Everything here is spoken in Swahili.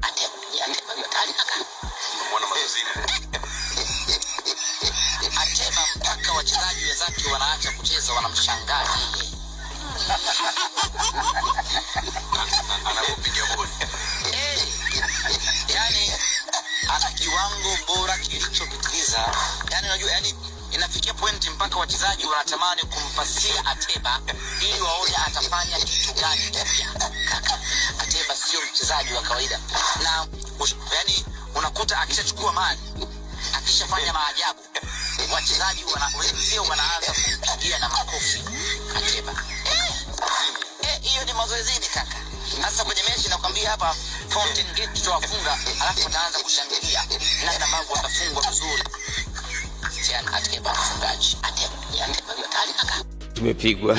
Ateba, Ateba hatari kaka. Mbona mazoezini? Ateba mpaka wachezaji wenzake wanaacha kucheza, wanamshangaa yeye. Anapopiga boli. Eh, yani ana kiwango bora kilichopitiliza. Yani unajua, yani inafikia pointi mpaka wachezaji wanatamani kumpasia Ateba ili waone atafanya kitu gani kipya. Kaka, Ateba sio mchezaji wa kawaida, na yani unakuta akishachukua mali, akishafanya maajabu, wachezaji wenzio wanaanza kumpigia na makofi Ateba. Eh, hiyo ni mazoezini kaka. Sasa kwenye mechi nakwambia hapa Fountain Gate tutawafunga, alafu wataanza kushangilia namna ambavyo watafungwa vizuri. Stian Ateba mfungaji. Ateba, Ateba hatari kaka. Tumepigwa.